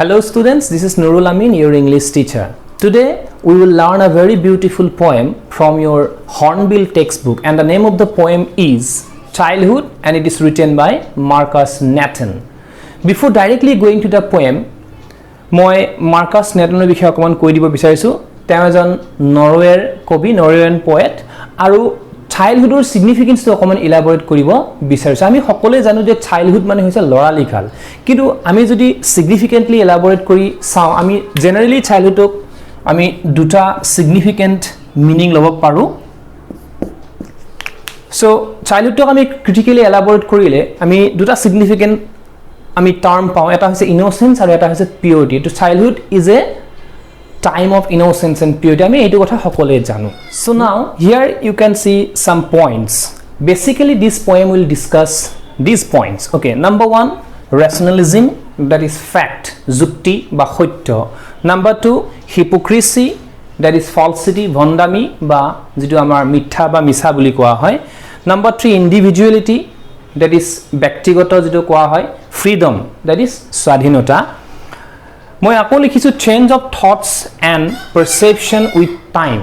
Hello students, this is Nurul Amin, your English teacher. Today we will learn a very beautiful poem from your Hornbill textbook, and the name of the poem is Childhood, and it is written by Marcus Natten. Before directly going to the poem, মই Marcus নেটনৰ বিষয়ে অকণমান কৈ দিব বিচাৰিছোঁ। তেওঁ এজন নৰৱেৰ কবি, নৰৱেয়ান পয়েট, আৰু চাইল্ডহুডৰ ছিগনিফিকেঞ্চটো অকণমান ইলাবৰেট কৰিব বিচাৰিছোঁ। আমি সকলোৱে জানো যে চাইল্ডহুড মানে হৈছে ল'ৰালি কাল, কিন্তু আমি যদি ছিগনিফিকেণ্টলি ইলাবৰেট কৰি চাওঁ, আমি জেনেৰেলি চাইল্ডহুডক আমি দুটা ছিগনিফিকেণ্ট মিনিং ল'ব পাৰোঁ। চ' চাইল্ডহুডটোক আমি ক্ৰিটিকেলি এলাবৰেট কৰিলে আমি দুটা ছিগনিফিকেণ্ট আমি টাৰ্ম পাওঁ। এটা হৈছে ইন'চেঞ্চ আৰু এটা হৈছে পিয়ৰিটি। এইটো childhood is a time of innocence and purity, আমি এইটো কথা সকলোৱে জানো। So now here you can see some points. Basically, this poem will discuss these points, okay? Number one, rationalism, that is fact, যুক্তি বা সত্য। Number two, hypocrisy, that is falsity, ভণ্ডামি বা যিটো আমাৰ মিথ্যা বা মিছা বুলি কোৱা হয়। Number three, individuality, that is ব্যক্তিগত যিটো কোৱা হয়। ফ্ৰীডম, that is স্বাধীনতা। মই আকৌ লিখিছোঁ change of thoughts and perception with time,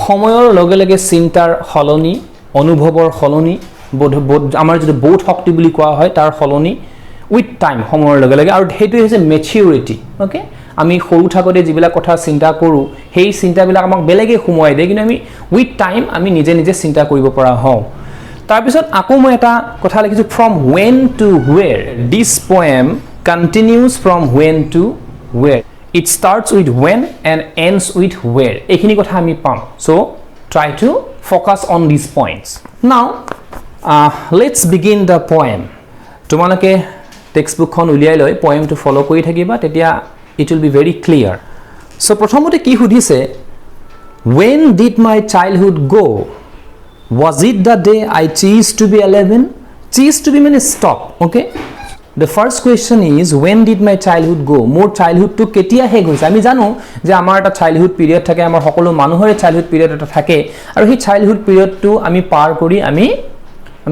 সময়ৰ লগে লগে চিন্তাৰ সলনি, অনুভৱৰ সলনি, বোধ বোধ আমাৰ যিটো বোধ শক্তি বুলি কোৱা হয়, তাৰ সলনি উইথ টাইম, সময়ৰ লগে লগে। আৰু সেইটোৱে হৈছে মেচিউৰিটি, অ'কে? আমি সৰু থাকোঁতে যিবিলাক কথা চিন্তা কৰোঁ, সেই চিন্তাবিলাক আমাক বেলেগে সোমোৱাই দিয়ে, কিন্তু আমি উইথ টাইম আমি নিজে নিজে চিন্তা কৰিব পৰা হওঁ। তাৰপিছত আকৌ মই এটা কথা লিখিছোঁ, from when to where. This poem continues from when to where. It starts with when and ends with where. এইখিনি কথা আমি পাম। So try to focus on these points. Now let's begin the poem. তোমালোকে text বুকখন উলিয়াই লৈ পয়েমটো follow' কৰি থাকিবা, তেতিয়া it will be very clear. So প্ৰথমতে কি সুধিছে? When did my childhood go? Was it the day I ceased to be 11? Cease to be মানে stop, okay? The first question is, when did my childhood go? মোৰ চাইল্ডহুডটো কেতিয়া শেষ হৈছে? আমি জানো যে আমাৰ এটা চাইল্ডহুড পিৰিয়ড থাকে, আমাৰ সকলো মানুহৰে চাইল্ডহুড পিৰিয়ড এটা থাকে, আৰু সেই চাইল্ডহুড পিৰিয়ডটো আমি পাৰ কৰি আমি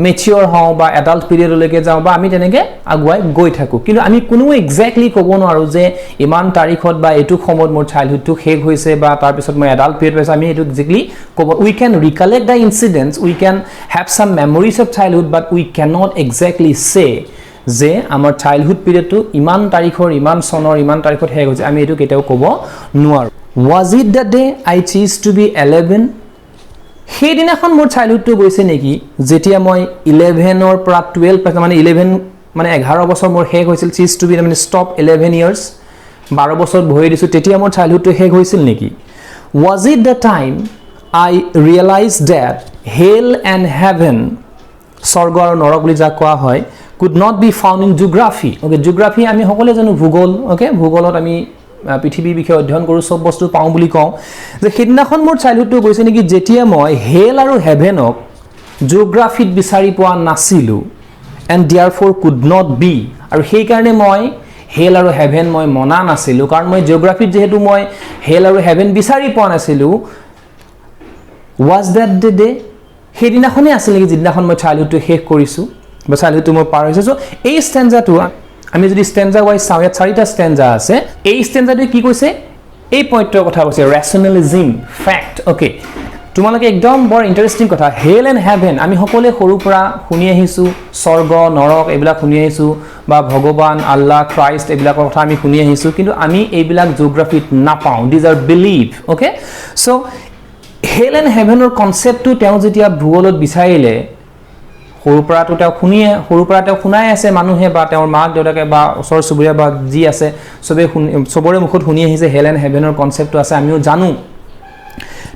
মেচিয়ৰ হওঁ বা এডাল্ট পিৰিয়ডলৈকে যাওঁ বা আমি তেনেকৈ আগুৱাই গৈ থাকোঁ। কিন্তু আমি কোনো একজেক্টলি ক'ব নোৱাৰোঁ যে ইমান তাৰিখত বা এইটো সময়ত মোৰ চাইল্ডহুডটো শেষ হৈছে বা তাৰপিছত মই এডাল্ট পিৰিয়ড পাইছোঁ। আমি এইটো একজেক্টলি ক'ব, we can recollect the incidents, we can have some memories of childhood, but we cannot exactly চে যে আমাৰ চাইল্ডহুড পিৰিয়ডটো ইমান তাৰিখৰ, ইমান চনৰ, ইমান তাৰিখত শেষ হৈছে। আমি এইটো কেতিয়াও ক'ব নোৱাৰোঁ। Was it the day I ceased to be 11? সেইদিনাখন মোৰ চাইল্ডহুডটো গৈছে নেকি, যেতিয়া মই 11ৰ পৰা 12 পাইছোঁ, মানে 11 মানে 11 বছৰ মোৰ শেষ হৈছিল। চিজ টু বি মানে ষ্টপ 11 ইয়াৰ্ছ, 12 বছৰত ভৰি দিছোঁ, তেতিয়া মোৰ চাইল্ডহুডটো শেষ হৈছিল নেকি? Was it the time I realized that hell and heaven, স্বৰ্গ আৰু নৰক বুলি যাক কোৱা হয়, could not be found in geography? Okay, geography আমি সকলোৱে জানো ভূগোল, অ'কে? ভূগোলত আমি পৃথিৱীৰ বিষয়ে অধ্যয়ন কৰোঁ, চব বস্তু পাওঁ বুলি কওঁ, যে সেইদিনাখন মোৰ চাইল্ডহুডটো গৈছে নেকি, যেতিয়া মই হেল আৰু হেভেনক জিঅ'গ্ৰাফিত বিচাৰি পোৱা নাছিলোঁ, and therefore could not be, আৰু সেইকাৰণে মই হেল আৰু হেভেন মই মনা নাছিলোঁ, কাৰণ মই জিঅ'গ্ৰাফিত যিহেতু মই হেল আৰু হেভেন বিচাৰি পোৱা নাছিলোঁ। Was that the day? সেইদিনাখনেই আছিল নেকি, যিদিনাখন মই চাইল্ডহুডটো শেষ কৰিছোঁ বা চাইল্ডহুডটো মোৰ পাৰ হৈছে? চ' এই ষ্টেঞ্জাটো আমি যদি ষ্টেঞ্জা ৱাইজ চাওঁ, ইয়াত চাৰিটা ষ্টেঞ্জা আছে। এই ষ্টেঞ্জাটোৱে কি কৈছে? এই পইণ্টটোৰ কথা কৈছে, ৰেচনেলিজিম, ফেক্ট, অ'কে? তোমালোকে একদম বৰ ইণ্টাৰেষ্টিং কথা, হেল এণ্ড হেভেন আমি সকলোৱে সৰুৰ পৰা শুনি আহিছোঁ, স্বৰ্গ নৰক এইবিলাক শুনি আহিছোঁ, বা ভগৱান, আল্লাহ, খ্ৰাইষ্ট এইবিলাকৰ কথা আমি শুনি আহিছোঁ, কিন্তু আমি এইবিলাক জিঅ'গ্ৰাফিত নাপাওঁ। These are belief, okay? So hell and হেভেনৰ কনচেপ্টটো তেওঁ যেতিয়া ভূগোলত বিচাৰিলে, সৰুৰ পৰাতো তেওঁ শুনিয়ে, সৰুৰ পৰা তেওঁ শুনাই আছে, মানুহে বা তেওঁৰ মাক দেউতাকে বা ওচৰ চুবুৰীয়া বা যি আছে, চবেই শুনি, চবৰে মুখত শুনি আহিছে, হেল এণ্ড হেভেনৰ কনচেপ্টটো আছে, আমিও জানো।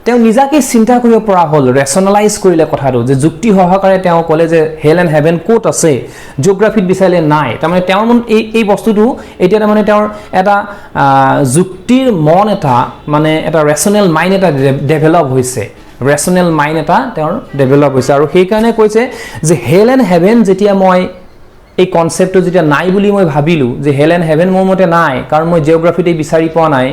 তেওঁ নিজাকে চিন্তা কৰিব পৰা হ'ল, ৰেচনেলাইজ কৰিলে কথাটো, যে যুক্তি সহকাৰে তেওঁ ক'লে যে হেল এণ্ড হেভেন ক'ত আছে? জিঅ'গ্ৰাফিত বিচাৰিলে নাই। তাৰমানে তেওঁৰ মন এই বস্তুটো এতিয়া তাৰমানে তেওঁৰ এটা যুক্তিৰ মন এটা, মানে এটা ৰেচনেল মাইণ্ড এটা ডেভেলপ হৈছে, ৰেচনেল মাইণ্ড এটা তেওঁৰ ডেভেলপ হৈছে। আৰু সেইকাৰণে কৈছে যে হেল এণ্ড হেভেন যেতিয়া মই এই কনচেপ্টটো যেতিয়া নাই বুলি মই ভাবিলোঁ, যে হেল এণ্ড হেভেন মোৰ মতে নাই, কাৰণ মই জিঅ'গ্ৰাফিতেই বিচাৰি পোৱা নাই।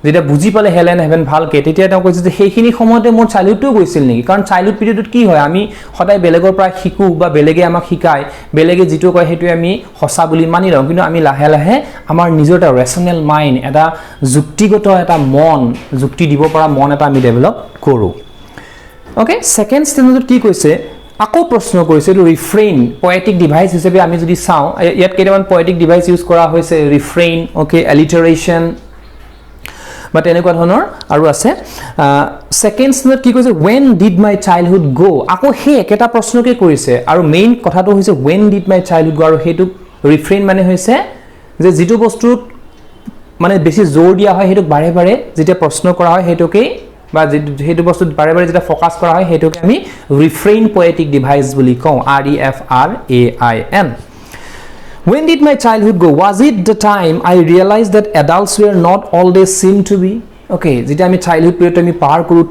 যেতিয়া বুজি পালে হেল এণ্ড হেভেন ভালকৈ, তেতিয়া তেওঁ কৈছে যে সেইখিনি সময়তে মোৰ চাইল্ডহুডটোও গৈছিল নেকি? কাৰণ চাইল্ডহুড পিৰিয়ডত কি হয়, আমি সদায় বেলেগৰ পৰা শিকোঁ বা বেলেগে আমাক শিকায়, বেলেগে যিটো কয় সেইটোৱে আমি সঁচা বুলি মানি লওঁ। কিন্তু আমি লাহে লাহে আমাৰ নিজৰ এটা ৰেচনেল মাইণ্ড, এটা যুক্তিগত এটা মন, যুক্তি দিব পৰা মন এটা আমি ডেভেলপ কৰোঁ। অ'কে, ছেকেণ্ড ষ্টেঞ্জাটোত কি কৈছে? আকৌ প্ৰশ্ন কৰিছে। এইটো ৰিফ্ৰেইন পয়েটিক ডিভাইচ হিচাপে আমি যদি চাওঁ, ইয়াত কেইটামান পয়েটিক ডিভাইচ ইউজ কৰা হৈছে, ৰিফ্ৰেইন, অ'কে, এলিটাৰেশ্যন বা তেনেকুৱা ধৰণৰ আৰু আছে। ছেকেণ্ড ষ্টেঞ্জাত কি কৈছে? "When did my childhood go?" আকৌ সেই একেটা প্ৰশ্নকে কৰিছে আৰু মেইন কথাটো হৈছে "When did my childhood go?" আৰু সেইটো ৰিফ্ৰেইন মানে হৈছে যে যিটো বস্তুত মানে বেছি জোৰ দিয়া হয়, সেইটোক বাৰে বাৰে যেতিয়া প্ৰশ্ন কৰা হয় সেইটোকেই বা যিটো সেইটো বস্তুত বাৰে বাৰে যেতিয়া ফ'কাছ কৰা হয়, সেইটোকে আমি ৰিফ্ৰেইন পয়েটিক ডিভাইচ বুলি কওঁ, REFRAIN. "When did my childhood go? Was it the time I realized that adults were not all they seem to be?" Okay, যেতিয়া আমি চাইল্ডহুড পিৰিয়ডটো আমি পাৰ কৰোঁ,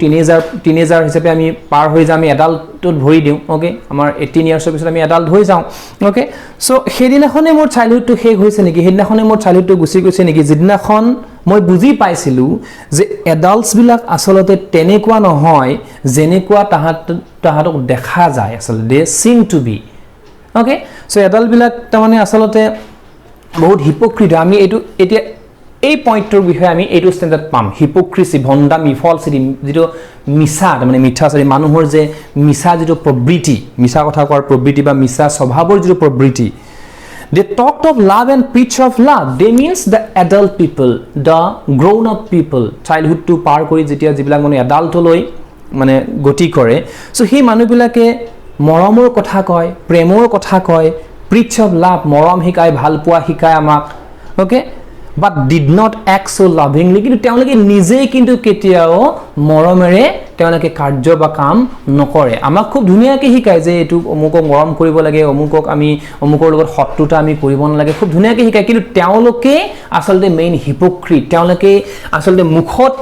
টিনেজাৰ হিচাপে আমি পাৰ হৈ যাওঁ, আমি এডাল্টত ভৰি দিওঁ, অ'কে, আমাৰ 18 ইয়াৰ্ছৰ পিছত আমি এডাল্ট হৈ যাওঁ। অ'কে, চ' সেইদিনাখনে মোৰ চাইল্ডহুডটো শেষ হৈছে নেকি? সেইদিনাখনে মোৰ চাইল্ডহুডটো গুচি গৈছে নেকি, যিদিনাখন মই বুজি পাইছিলোঁ যে এডাল্টছবিলাক আচলতে তেনেকুৱা নহয় যেনেকুৱা তাহাঁতক দেখা যায় আচলতে, they seem to be. Okay, so এডাল্টবিলাক তাৰমানে আচলতে বহুত হিপক্ৰিট। আমি এইটো এতিয়া এই পইণ্টটোৰ বিষয়ে আমি এইটো ষ্টেঞ্জাত পাম। হিপক্ৰিচি, ভণ্ডামি, ফলচিটি, যিটো মিছা, তাৰমানে মিথ্যাচাৰী মানুহৰ যে মিছা যিটো প্ৰবৃত্তি, মিছা কথা কোৱাৰ প্ৰবৃত্তি বা মিছা স্বভাৱৰ যিটো প্ৰবৃত্তি। They talked of love and preach of love. They means the adult people, the grown up people. চাইল্ডহুডটো পাৰ কৰি যেতিয়া যিবিলাক মানুহ এডাল্টলৈ মানে গতি কৰে, চ' সেই মানুহবিলাকে মৰমৰ কথা কয়, প্ৰেমৰ কথা কয়, প্ৰিচ অফ লাভ, মৰম শিকায়, ভাল পোৱা শিকায় আমাক, okay, but did not act so lovingly. কিন্তু তেওঁলোকে নিজেই কিন্তু কেতিয়াও মৰমেৰে তেওঁলোকে কাৰ্য বা কাম নকৰে। আমাক খুব ধুনীয়াকৈ শিকায় যে এইটো অমুকক মৰম কৰিব লাগে, অমুকক আমি অমুকৰ লগত শত্ৰুতা আমি কৰিব নালাগে, খুব ধুনীয়াকৈ শিকায়। কিন্তু তেওঁলোকে আচলতে মেইন হিপক্ৰিট। তেওঁলোকে আচলতে মুখত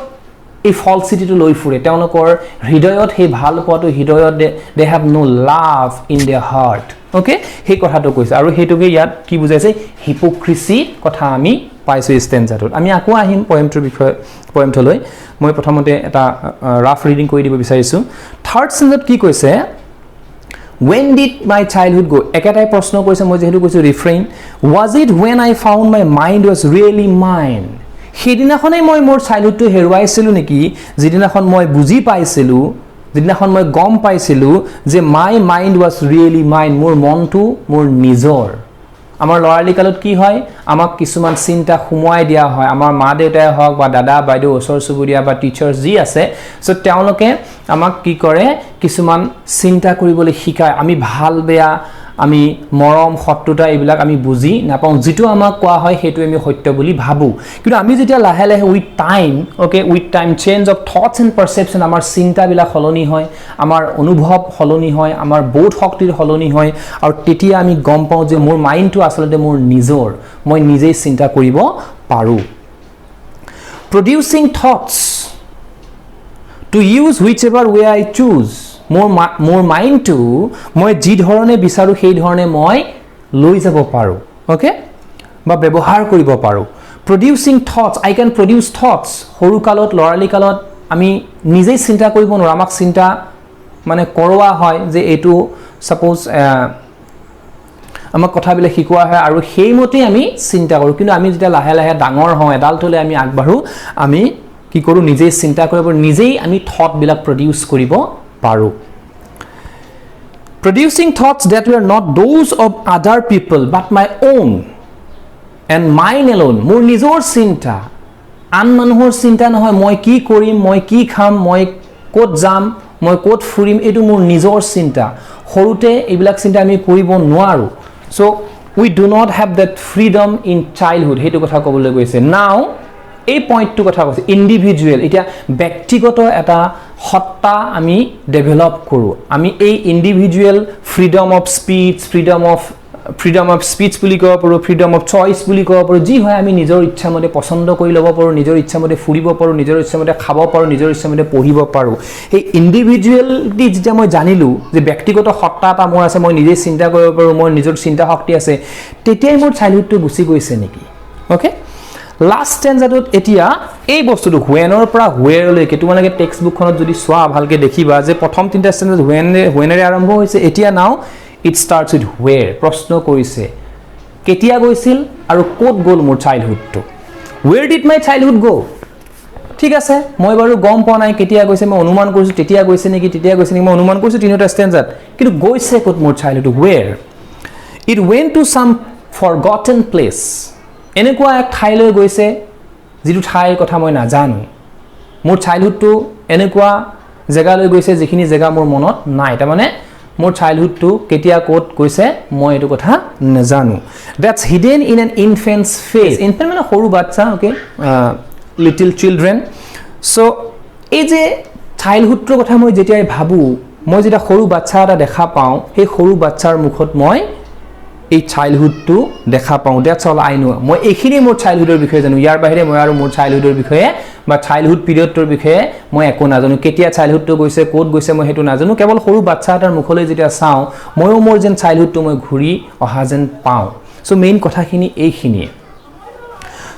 এই ফলচিটিটো লৈ ফুৰে। তেওঁলোকৰ হৃদয়ত সেই ভাল পোৱাটো হৃদয়ত they have no love in their heart. Okay, সেই কথাটো কৈছে আৰু সেইটোকে ইয়াত কি বুজাইছে? হিপক্ৰিচি কথা আমি পাইছোঁ এই ষ্টেঞ্জাটোত। আমি আকৌ আহিম পয়েমটোৰ বিষয়ে, পয়েমটোলৈ। মই প্ৰথমতে এটা ৰাফ ৰিডিং কৰি দিব বিচাৰিছোঁ। থাৰ্ড ষ্টেঞ্জাত কি কৈছে? "When did my childhood go?" একেটাই প্ৰশ্ন কৰিছে। মই যিহেতু কৈছোঁ refrain. "Was it when I found my mind was really mine?" সেইদিনাখনেই মই মোৰ চাইল্ডহুডটো হেৰুৱাইছিলোঁ নেকি, যিদিনাখন মই বুজি পাইছিলোঁ, যিদিনাখন মই গম পাইছিলোঁ যে my mind was really mine, মোৰ মনটো মোৰ নিজৰ। আমাৰ ল'ৰালি কালত কি হয়? আমাক কিছুমান চিন্তা সোমোৱাই দিয়া হয়। আমাৰ মা দেউতাই হওক বা দাদা বাইদেউ, ওচৰ চুবুৰীয়া বা টিচাৰ্ছ যি আছে, চ' তেওঁলোকে আমাক কি কৰে? কিছুমান চিন্তা কৰিবলৈ শিকায়। আমি ভাল বেয়া, আমি মৰম শত্ৰুতা এইবিলাক আমি বুজি নাপাওঁ। যিটো আমাক কোৱা হয়, সেইটো আমি সত্য বুলি ভাবোঁ। কিন্তু আমি যেতিয়া লাহে লাহে with time, okay, with time change of thoughts and perception, আমাৰ চিন্তাবিলাক সলনি হয়, আমাৰ অনুভৱ সলনি হয়, আমাৰ বোধ শক্তিৰ সলনি হয় আৰু তেতিয়া আমি গম পাওঁ যে মোৰ মাইণ্ডটো আচলতে মোৰ নিজৰ, মই নিজেই চিন্তা কৰিব পাৰোঁ। Producing thoughts to use whichever way I choose. মোৰ মাইণ্ডটো মই যি ধৰণে বিচাৰোঁ, সেই ধৰণে মই লৈ যাব পাৰোঁ, অ'কে, বা ব্যৱহাৰ কৰিব পাৰোঁ। Producing thoughts, I can produce thoughts. সৰুকালত, ল'ৰালি কালত আমি নিজেই চিন্তা কৰিব নোৱাৰোঁ। আমাক চিন্তা মানে কৰোৱা হয় যে এইটো ছাপ'জ আমাক কথাবিলাক শিকোৱা হয় আৰু সেইমতেই আমি চিন্তা কৰোঁ। কিন্তু আমি যেতিয়া লাহে লাহে ডাঙৰ হওঁ, এডাল্টলৈ আমি আগবাঢ়োঁ, আমি কি কৰোঁ? নিজেই চিন্তা কৰিব পাৰোঁ, নিজেই আমি থটবিলাক প্ৰডিউচ কৰিব পাৰোঁ। Producing thoughts that were not those of other people but my own and mine alone. মোৰ নিজৰ চিন্তা, আন মানুহৰ চিন্তা নহয়। মই কি কৰিম, মই কি খাম, মই ক'ত যাম, মই ক'ত ফুৰিম, এইটো মোৰ নিজৰ চিন্তা। সৰুতে এইবিলাক চিন্তা আমি কৰিব নোৱাৰোঁ। So we do not have that freedom in childhood, সেইটো কথা ক'বলৈ গৈছে। নাও এই পইণ্টটোৰ কথা কৈছে, ইণ্ডিভিজুৱেল, এতিয়া ব্যক্তিগত এটা সত্তা আমি ডেভেলপ কৰোঁ। আমি এই individual freedom of speech, freedom of speech বুলি ক'ব পাৰোঁ, ফ্ৰীডম অফ চইচ বুলি ক'ব পাৰোঁ। যি হয়, আমি নিজৰ ইচ্ছামতে পচন্দ কৰি ল'ব পাৰোঁ, নিজৰ ইচ্ছামতে ফুৰিব পাৰোঁ, নিজৰ ইচ্ছামতে খাব পাৰোঁ, নিজৰ ইচ্ছামতে পঢ়িব পাৰোঁ। সেই ইণ্ডিভিজুৱেলিটি যেতিয়া মই জানিলোঁ যে ব্যক্তিগত সত্তা এটা মোৰ আছে, মই নিজেই চিন্তা কৰিব পাৰোঁ, মোৰ নিজৰ চিন্তা শক্তি আছে, তেতিয়াই মোৰ চাইল্ডহুডটো গুচি গৈছে নেকি? অ'কে। লাষ্ট ষ্টেঞ্জাটোত এতিয়া এই বস্তুটো হুৱেনৰ পৰা হুৱেৰলৈকে তোমালোকে টেক্সট বুকখনত যদি চোৱা, ভালকৈ দেখিবা যে প্ৰথম তিনিটা ষ্টেঞ্জাত হুৱেনেৰে আৰম্ভ হৈছে। এতিয়া now it starts with where. প্ৰশ্ন কৰিছে কেতিয়া গৈছিল আৰু ক'ত গ'ল মোৰ চাইল্ডহুডটো। Where did my childhood go? ঠিক আছে, মই বাৰু গম পোৱা নাই কেতিয়া গৈছে। মই অনুমান কৰিছোঁ তেতিয়া গৈছে নেকি, তেতিয়া গৈছে নেকি, মই অনুমান কৰিছোঁ তিনিওটা ষ্টেঞ্জাত। কিন্তু গৈছে ক'ত মোৰ childhood? Where? It went to some forgotten place. এনেকুৱা এক ঠাইলৈ গৈছে যিটো ঠাইৰ কথা মই নাজানো। মোৰ চাইল্ডহুডটো এনেকুৱা জেগালৈ গৈছে যিখিনি জেগা মোৰ মনত নাই। তাৰমানে মোৰ চাইল্ডহুডটো কেতিয়া ক'ত গৈছে মই এইটো কথা নাজানো। That's hidden in an infant's face. Infant মানে সৰু বাচ্চা, অ'কে, লিটিল চিলড্ৰেন। চ' এই যে চাইল্ডহুডটোৰ কথা মই যেতিয়াই ভাবোঁ, মই যেতিয়া সৰু বাচ্চা এটা দেখা পাওঁ, সেই সৰু বাচ্চাৰ মুখত মই এই চাইল্ডহুডটো দেখা পাওঁ। That's all I know. মই এইখিনিয়ে মোৰ চাইল্ডহুডৰ বিষয়ে জানো। ইয়াৰ বাহিৰে মই আৰু মোৰ চাইল্ডহুডৰ বিষয়ে বা চাইল্ডহুড পিৰিয়ডটোৰ বিষয়ে মই একো নাজানো। কেতিয়া চাইল্ডহুডটো গৈছে, ক'ত গৈছে, মই সেইটো নাজানো। কেৱল সৰু বাচ্চা এটাৰ মুখলৈ যেতিয়া চাওঁ, ময়ো মোৰ যেন চাইল্ডহুডটো মই ঘূৰি অহা যেন পাওঁ। চ' মেইন কথাখিনি এইখিনিয়ে।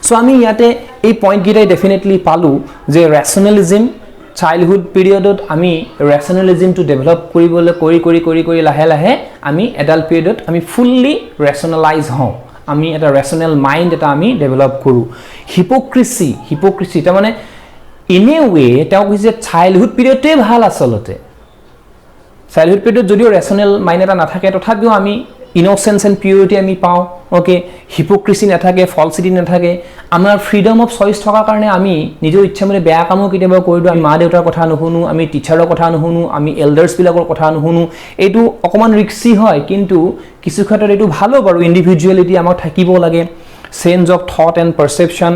চ' আমি ইয়াতে এই পইণ্টকেইটাই ডেফিনেটলি পালোঁ যে ৰেচনেলিজিম, চাইল্ডহুড পিৰিয়ডত আমি ৰেচনেলিজিমটো ডেভেলপ কৰিবলৈ কৰি কৰি কৰি কৰি লাহে লাহে আমি এডাল্ট পিৰিয়ডত আমি ফুল্লি ৰেচনেলাইজ হওঁ। আমি এটা ৰেচনেল মাইণ্ড এটা আমি ডেভেলপ কৰোঁ। হিপক্ৰিচি, হিপক্ৰিচি তাৰমানে ইন এ ৱে তেওঁ কৈছে যে চাইল্ডহুড পিৰিয়ডটোৱে ভাল আচলতে। চাইল্ডহুড পিৰিয়ডত যদিও ৰেচনেল মাইণ্ড এটা নাথাকে, তথাপিও আমি ইন'চেঞ্চ এণ্ড পিউৰিটি আমি পাওঁ, অ'কে। হিপক্ৰিচি নাথাকে, ফলচিটি নাথাকে। আমাৰ ফ্ৰীডম অফ চইচ থকাৰ কাৰণে আমি নিজৰ ইচ্ছামতে বেয়া কামো কেতিয়াবা কৰি দিওঁ। আমি মা দেউতাৰ কথা নুশুনো, আমি টিচাৰৰ কথা নুশুনো, আমি এল্ডাৰ্ছবিলাকৰ কথা নুশুনো। এইটো অকণমান ৰিক্সি হয়, কিন্তু কিছু ক্ষেত্ৰত এইটো ভালো বাৰু। ইণ্ডিভিজুৱেলিটি আমাক থাকিব লাগে। Change of thought and perception,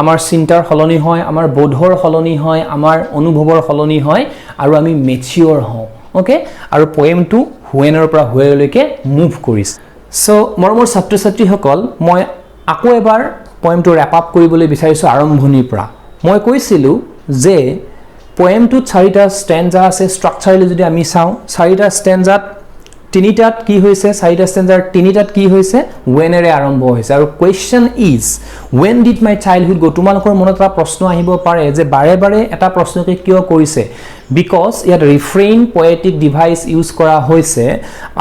আমাৰ চিন্তাৰ সলনি হয়, আমাৰ বোধৰ সলনি হয়, আমাৰ অনুভৱৰ সলনি হয় আৰু আমি মেচিয়ৰ হওঁ, অ'কে। আৰু পয়েমটো হুৱেনৰ পৰা হুৱেৰলৈকে মুভ কৰিছে। চ' মৰমৰ ছাত্ৰ ছাত্ৰীসকল, মই আকৌ এবাৰ পয়েমটো ৰেপ আপ কৰিবলৈ বিচাৰিছোঁ আৰম্ভণিৰ পৰা। মই কৈছিলোঁ যে পয়েমটোত চাৰিটা ষ্টেঞ্জা আছে। ষ্ট্ৰাকচাৰেলি যদি আমি চাওঁ, চাৰিটা ষ্টেঞ্জাত তিনিটাত কি হৈছে? চাৰিটা ষ্টেঞ্জাৰ তিনিটাত কি হৈছে? ৱেনেৰে আৰম্ভ হৈছে আৰু question is, "When did my childhood go?" তোমালোকৰ মনত এটা প্ৰশ্ন আহিব পাৰে যে বাৰে বাৰে এটা প্ৰশ্নকে কিয় কৰিছে? Because ইয়াত ৰিফ্ৰেইন পয়েটিক ডিভাইচ ইউজ কৰা হৈছে।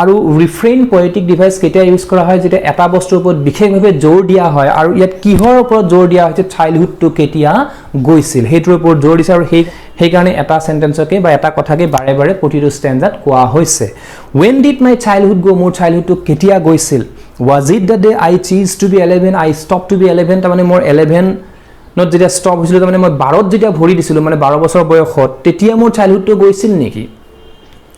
আৰু ৰিফ্ৰেইন পয়েটিক ডিভাইচ কেতিয়া ইউজ কৰা হয়? যেতিয়া এটা বস্তুৰ ওপৰত বিশেষভাৱে জোৰ দিয়া হয়। আৰু ইয়াত কিহৰ ওপৰত জোৰ দিয়া হৈছে? চাইল্ডহুডটো কেতিয়া গৈছিল সেইটোৰ ওপৰত জোৰ দিছে। আৰু সেইকাৰণে এটা চেণ্টেন্সকে বা এটা কথাকে বাৰে বাৰে প্ৰতিটো ষ্টেঞ্জাত কোৱা হৈছে। When did my childhood go? মোৰ চাইল্ডহুডটো কেতিয়া গৈছিল? Was it the day I ceased to be 11, I stopped to be 11? তাৰমানে মোৰ 11ত যেতিয়া ষ্টপ হৈছিলোঁ, তাৰমানে মই 12ত যেতিয়া ভৰি দিছিলোঁ, মানে 12 বছৰ বয়সত, তেতিয়া মোৰ চাইল্ডহুডটো গৈছিল নেকি?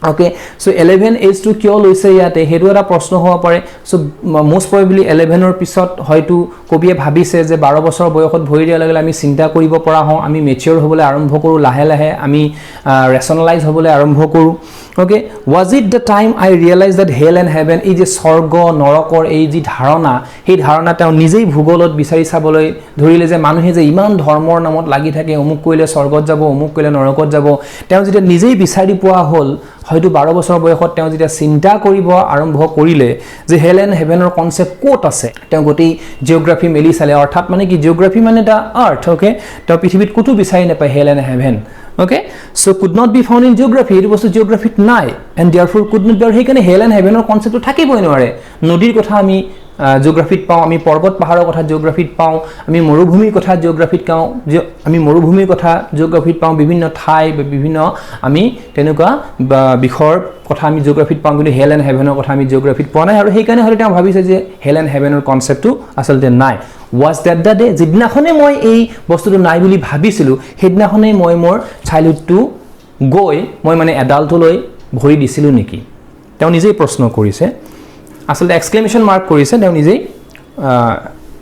অ'কে, চ' 11 এজটো কিয় লৈছে ইয়াতে, সেইটো এটা প্ৰশ্ন হ'ব পাৰে। চ' মষ্ট প্ৰবেবলি 11ৰ পিছত হয়তো কবিয়ে ভাবিছে যে 12 বছৰ বয়সত ভৰি দিয়াৰ লগে লগে আমি চিন্তা কৰিব পৰা হওঁ, আমি মেচিয়ৰ হ'বলৈ আৰম্ভ কৰোঁ, লাহে লাহে আমি ৰেচনেলাইজ হ'বলৈ আৰম্ভ কৰোঁ। Okay, was it the time I realised that hell and heaven, এই যে স্বৰ্গ নৰকৰ এই যি ধাৰণা, সেই ধাৰণা তেওঁ নিজেই ভূগোলত বিচাৰি চাবলৈ ধৰিলে যে মানুহে যে ইমান ধৰ্মৰ নামত লাগি থাকে, অমুক কৰিলে স্বৰ্গত যাব, অমুক কৰিলে নৰকত যাব, তেওঁ যেতিয়া নিজেই বিচাৰি পোৱা হ'ল, হয়তো 12 বছৰ বয়সত তেওঁ যেতিয়া চিন্তা কৰিব আৰম্ভ কৰিলে যে হেল এণ্ড হেভেনৰ কনচেপ্ট ক'ত আছে, তেওঁ গোটেই জিঅ'গ্ৰাফী মেলি চালে। অৰ্থাৎ মানে কি? জিঅ'গ্ৰাফী মানে the earth, okay. তেওঁ পৃথিৱীত ক'তো বিচাৰি নাপায় hell and heaven, okay. So could not be found in geography. এইটো বস্তু জিঅ'গ্ৰাফীত নাই and therefore could not be. আৰু সেইকাৰণে হেল এণ্ড হেভেনৰ কনচেপ্টটো থাকিবই নোৱাৰে। নদীৰ কথা আমি জিঅ'গ্ৰাফীত পাওঁ, আমি পৰ্বত পাহাৰৰ কথা জিঅ'গ্ৰাফীত পাওঁ, আমি মৰুভূমিৰ কথা জিঅ'গ্ৰাফীত পাওঁ, আমি মৰুভূমিৰ কথা জিঅ'গ্ৰাফীত পাওঁ, বিভিন্ন ঠাই বা বিভিন্ন আমি তেনেকুৱা বা বিষয়ৰ কথা আমি জিঅ'গ্ৰাফীত পাওঁ। কিন্তু হেল এণ্ড হেভেনৰ কথা আমি জিঅ'গ্ৰাফীত পোৱা নাই। আৰু সেইকাৰণে হয়তো তেওঁ ভাবিছে যে হেল এণ্ড হেভেনৰ কনচেপ্টটো আচলতে নাই। Was that the day? যিদিনাখনেই মই এই বস্তুটো নাই বুলি ভাবিছিলোঁ, সেইদিনাখনেই মই মোৰ চাইল্ডহুডটো গৈ মই মানে এডাল্টলৈ ভৰি দিছিলোঁ নেকি? তেওঁ নিজেই প্ৰশ্ন কৰিছে। আচলতে এক্সক্লেমেশ্যন মাৰ্ক কৰিছে, তেওঁ নিজেই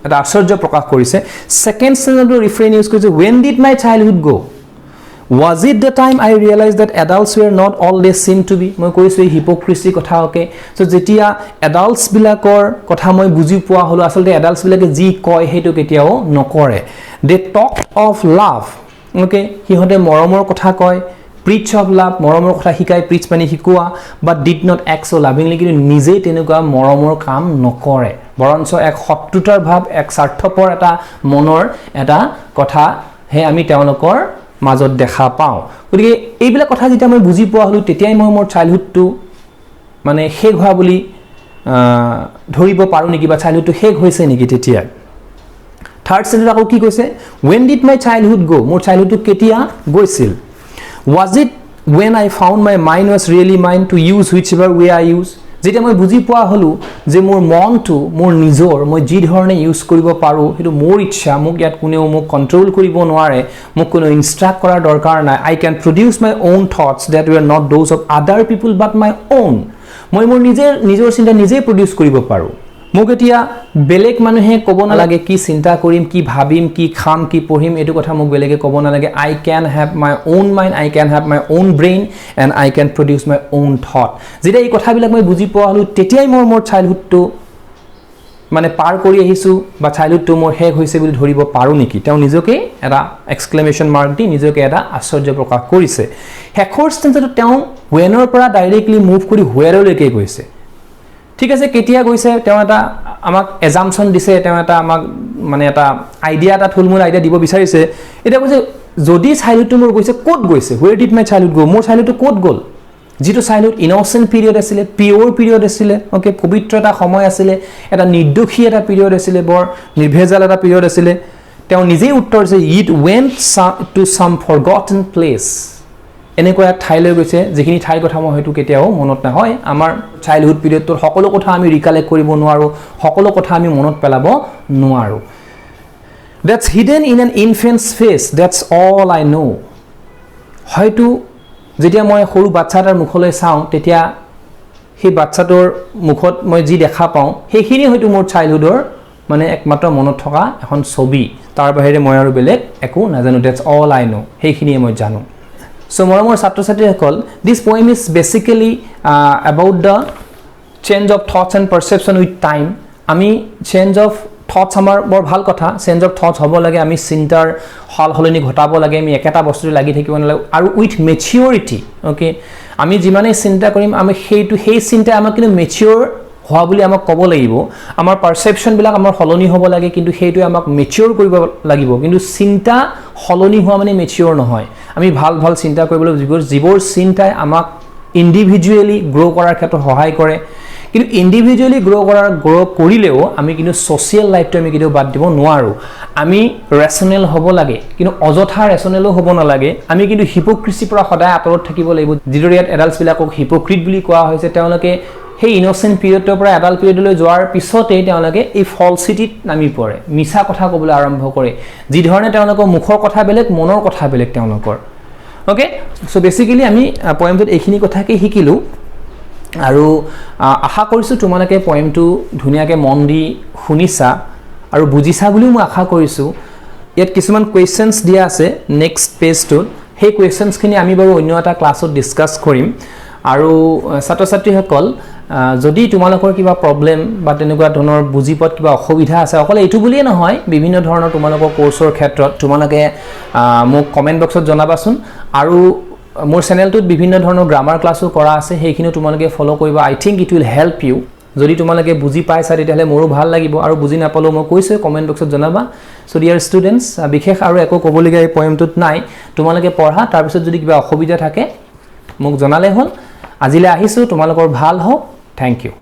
এটা আশ্চৰ্য প্ৰকাশ কৰিছে। ছেকেণ্ড ষ্টেঞ্জাটো ৰিফ্ৰেইন ইউজ কৰিছে। When did my childhood go? Was it the time I realised that adults were not all they seem to be? মই কৈছোঁ এই হিপক্ৰিচি কথা, অ'কে। চ' যেতিয়া এডাল্টছবিলাকৰ কথা মই বুজি পোৱা হ'লোঁ, আচলতে এডাল্টছবিলাকে যি কয় সেইটো কেতিয়াও নকৰে। They talk of love, okay. সিহঁতে মৰমৰ কথা কয়, প্ৰিচ অফ লাভ, মৰমৰ কথা শিকায়, প্ৰিচ মানে শিকোৱা, but did not act so lovingly. কিন্তু নিজেই তেনেকুৱা মৰমৰ কাম নকৰে। বৰঞ্চ এক শত্ৰুতাৰ ভাৱ, এক স্বাৰ্থপৰ এটা মনৰ এটা কথাহে আমি তেওঁলোকৰ মাজত দেখা পাওঁ। গতিকে এইবিলাক কথা যেতিয়া মই বুজি পোৱা হ'লোঁ, তেতিয়াই মই মোৰ চাইল্ডহুডটো মানে শেষ হোৱা বুলি ধৰিব পাৰোঁ নেকি বা চাইল্ডহুডটো শেষ হৈছে নেকি তেতিয়া? থাৰ্ড ষ্টেঞ্জাত আকৌ কি কৈছে? When did my childhood go? মোৰ চাইল্ডহুডটো কেতিয়া গৈছিল? Was it when I found my mind was really mine to use whichever way I use? যেতিয়া মই বুজি পোৱা হ'লোঁ যে মোৰ মনটো মোৰ নিজৰ, মই যি ধৰণে ইউজ কৰিব পাৰোঁ সেইটো মোৰ ইচ্ছা, মোক ইয়াত কোনেও মোক কণ্ট্ৰল কৰিব নোৱাৰে, মোক কোনেও ইনষ্ট্ৰাক্ট কৰাৰ দৰকাৰ নাই। I can produce my own thoughts that were not those of other people but my own. মই মোৰ নিজে নিজৰ চিন্তা নিজেই প্ৰডিউচ কৰিব পাৰোঁ। মোক এতিয়া বেলেগ মানুহে ক'ব নালাগে কি চিন্তা কৰিম, কি ভাবিম, কি খাম, কি পঢ়িম, এইটো কথা মোক বেলেগে ক'ব নালাগে। I can have my own mind, I can have my own brain and I can produce my own thought. যেতিয়া এই কথাবিলাক মই বুজি পোৱা হ'লোঁ, তেতিয়াই মই মোৰ চাইল্ডহুডটো মানে পাৰ কৰি আহিছোঁ বা চাইল্ডহুডটো মোৰ শেষ হৈছে বুলি ধৰিব পাৰোঁ নেকি? তেওঁ নিজকে এটা এক্সক্লেমেশ্যন মাৰ্ক দি নিজকে এটা আশ্চৰ্য প্ৰকাশ কৰিছে। শেষৰ ষ্টেঞ্জাটো তেওঁ ৱেনৰ পৰা ডাইৰেক্টলি মুভ কৰি হুৱেৰলৈকে গৈছে। ঠিক আছে, কেতিয়া গৈছে? তেওঁ এটা আমাক এজামশ্যন দিছে, তেওঁ এটা আমাক মানে এটা আইডিয়া, এটা থুলমূল আইডিয়া দিব বিচাৰিছে। এতিয়া কৈছে, যদি চাইল্ডহুডটো মোৰ গৈছে, ক'ত গৈছে? Where did my childhood go? মোৰ চাইল্ডহুডটো ক'ত গ'ল? যিটো চাইল্ডহুড ইন'চেণ্ট পিৰিয়ড আছিলে, পিয়'ৰ পিৰিয়ড আছিলে, অ'কে, পবিত্ৰ এটা সময় আছিলে, এটা নিৰ্দোষী এটা পিৰিয়ড আছিলে, বৰ নিৰ্ভেজাল এটা পিৰিয়ড আছিলে। তেওঁ নিজেই উত্তৰ দিছে, it went to some forgotten place. এনেকুৱা এক ঠাইলৈ গৈছে যিখিনি ঠাইৰ কথা মই হয়তো কেতিয়াও মনত নহয়। আমাৰ চাইল্ডহুড পিৰিয়ডটোৰ সকলো কথা আমি ৰিকালেক্ট কৰিব নোৱাৰোঁ, সকলো কথা আমি মনত পেলাব নোৱাৰোঁ। That's hidden in an infant's face, that's all I know. হয়তো যেতিয়া মই সৰু বাচ্ছা এটাৰ মুখলৈ চাওঁ, তেতিয়া সেই বাচ্ছাটোৰ মুখত মই যি দেখা পাওঁ, সেইখিনি হয়তো মোৰ চাইল্ডহুডৰ মানে একমাত্ৰ মনত থকা এখন ছবি। তাৰ বাহিৰে মই আৰু বেলেগ একো নাজানো। That's all I know. সেইখিনিয়ে মই জানো। চ' মৰমৰ ছাত্ৰ ছাত্ৰীসকল, this poem is basically about the change of thoughts and perception with time. আমি চেঞ্জ অফ থটছ আমাৰ বৰ ভাল কথা, চেঞ্জ অফ থটছ হ'ব লাগে, আমি চিন্তাৰ সাল সলনি ঘটাব লাগে, আমি একেটা বস্তুতে লাগি থাকিব নালাগে। আৰু উইথ মেচিয়ৰিটি, অ'কে, আমি যিমানেই চিন্তা কৰিম, আমি সেই চিন্তাই আমাক কিন্তু মেচিয়ৰ হোৱা বুলি আমাক ক'ব লাগিব। আমাৰ পাৰচেপশ্যনবিলাক আমাৰ সলনি হ'ব লাগে, কিন্তু সেইটোৱে আমাক মেচিয়ৰ কৰিব লাগিব। কিন্তু চিন্তা সলনি হোৱা মানে মেচিয়ৰ নহয়। আমি ভাল ভাল চিন্তা কৰিবলৈ, যিবোৰ চিন্তাই আমাক ইণ্ডিভিজুৱেলি গ্ৰ' কৰাৰ ক্ষেত্ৰত সহায় কৰে। কিন্তু ইণ্ডিভিজুৱেলি গ্ৰ' কৰিলেও আমি কিন্তু ছ'চিয়েল লাইফটো আমি কেতিয়াও বাদ দিব নোৱাৰোঁ। আমি ৰেচনেল হ'ব লাগে, কিন্তু অযথা ৰেচনেলো হ'ব নালাগে। আমি কিন্তু হিপক্ৰিচিৰ পৰা সদায় আঁতৰত থাকিব লাগিব। যিদৰে ইয়াত এডাল্টছবিলাকক হিপক্ৰিট বুলি কোৱা হৈছে, তেওঁলোকে সেই ইন'চেণ্ট পিৰিয়ডটোৰ পৰা এডাল্ট পিৰিয়ডলৈ যোৱাৰ পিছতেই তেওঁলোকে এই ফলচিটিত নামি পৰে, মিছা কথা ক'বলৈ আৰম্ভ কৰে। যিধৰণে তেওঁলোকৰ মুখৰ কথা বেলেগ, মনৰ কথা বেলেগ তেওঁলোকৰ। অ'কে, চ' বেচিকেলি আমি পয়েমটোত এইখিনি কথাকে শিকিলোঁ আৰু আশা কৰিছোঁ তোমালোকে পয়েমটো ধুনীয়াকৈ মন দি শুনিছা আৰু বুজিছা বুলিও মই আশা কৰিছোঁ। ইয়াত কিছুমান কুৱেশ্যনছ দিয়া আছে নেক্সট পেজটোত। সেই কুৱেশ্যনছখিনি আমি বাৰু অন্য এটা ক্লাছত ডিছকাছ কৰিম। আৰু ছাত্ৰ ছাত্ৰীসকল, যদি তোমালোকৰ কিবা প্ৰব্লেম বা তেনেকুৱা ধৰণৰ বুজি পোৱাত কিবা অসুবিধা আছে, অকল এইটো বুলিয়ে নহয়, বিভিন্ন ধৰণৰ তোমালোকৰ কৰ্চৰ ক্ষেত্ৰত তোমালোকে মোক কমেণ্ট বক্সত জনাবাচোন। আৰু মোৰ চেনেলটোত বিভিন্ন ধৰণৰ গ্ৰামাৰ ক্লাছো কৰা আছে, সেইখিনিও তোমালোকে ফ'ল' কৰিবা। I think it will help you. যদি তোমালোকে বুজি পাইছা, তেতিয়াহ'লে মোৰো ভাল লাগিব। আৰু বুজি নাপালেও মই কৈছোঁৱে, কমেণ্ট বক্সত জনাবা। চ' ডিয়াৰ ষ্টুডেণ্টছ, বিশেষ আৰু একো ক'বলগীয়া এই পয়েমটোত নাই। তোমালোকে পঢ়া, তাৰপিছত যদি কিবা অসুবিধা থাকে মোক জনালে হ'ল। আজিলৈ আহিছোঁ, তোমালোকৰ ভাল হওক। Thank you.